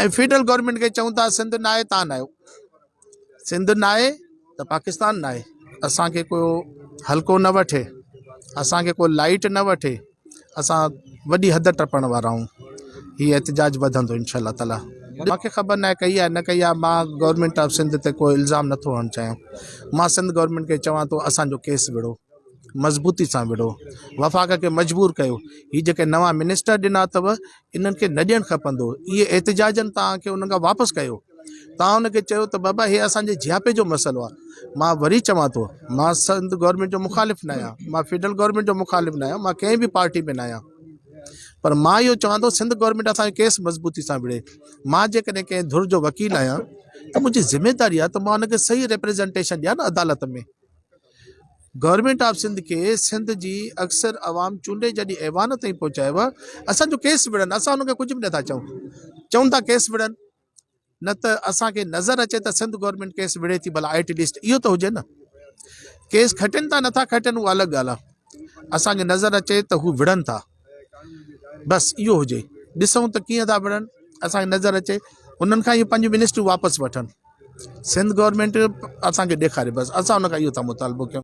۽ Federal government کي چئون ٿا سنڌ ناهي تان ناهيو سنڌ ناهي ته پاڪستان ناهي اسان کي ڪو هلڪو نه وٺي اسان کي ڪو لائيٽ نه وٺي اسان وڏي حد ٽپڻ وارا آهيون هي احتجاج وڌندو انشاء الله تعالي مونکي خبر ناهي ڪئي آهي نه ڪئي آهي مان گورنمينٽ آف سنڌ تي ڪو الزام نٿو هڻڻ چاهيان مان سنڌ گورنمينٽ کي چوان ٿو اسانجو ڪيس وڙهو مضبوطي سان وڙهو، وفاق کي مجبور ڪيو، هي جيڪي نوان منسٽر ڏنا اٿو انهن کي نه ڏيڻ کپندو، اهي احتجاجن توهان کي انهن کان واپس ڪيو، توهان ان کي چيو ته بابا هي اسان جي جياپي جو مسئلو آهي، مان وري چوان ٿو مان سنڌ گورنمينٽ جو مخالف نه آهيان، مان فيڊرل گورنمينٽ جو مخالف نه آهيان، مان ڪنهن به پارٽي ۾ نه آهيان پر مان اهو چوان ٿو سنڌ گورنمينٽ اسان جو ڪيس مضبوطي سان وڙهي، مان جيڪڏهن ڪنهن ڌر جو وڪيل آهيان ته منهنجي ذميداري آهي ته مان ان کي صحيح ريپريزنٽيشن ڏيان نه عدالت ۾. گورنمينٽ آف سنڌ کي سنڌ جي اڪثر عوام چونڊي جڏهن ايوان تائين پهچايو اسان جو ڪيس وڙهن اسان انهن کي ڪجهه به نٿا چئون چئون ٿا ڪيس وڙهن نه ته اسان کي نظر اچي ته سنڌ گورنمينٽ ڪيس وڙهي ٿي ڀلا آئي ٽي لسٽ اهو ته هجي نه ڪيس کٽن ٿا نٿا کٽن اها الڳ ڳالهه آهي اسان کي نظر اچي ته هو وڙهن ٿا بس اهو هجي ڏسون ته ڪيئن ٿا وڙهن اسان کي نظر اچي انهن کان اهي پنهنجون منسٽريون واپس وٺن سنڌ گورنمينٽ اسان کي ڏيکاري بس اسان ان کان اهو ٿا مطالبو ڪيون.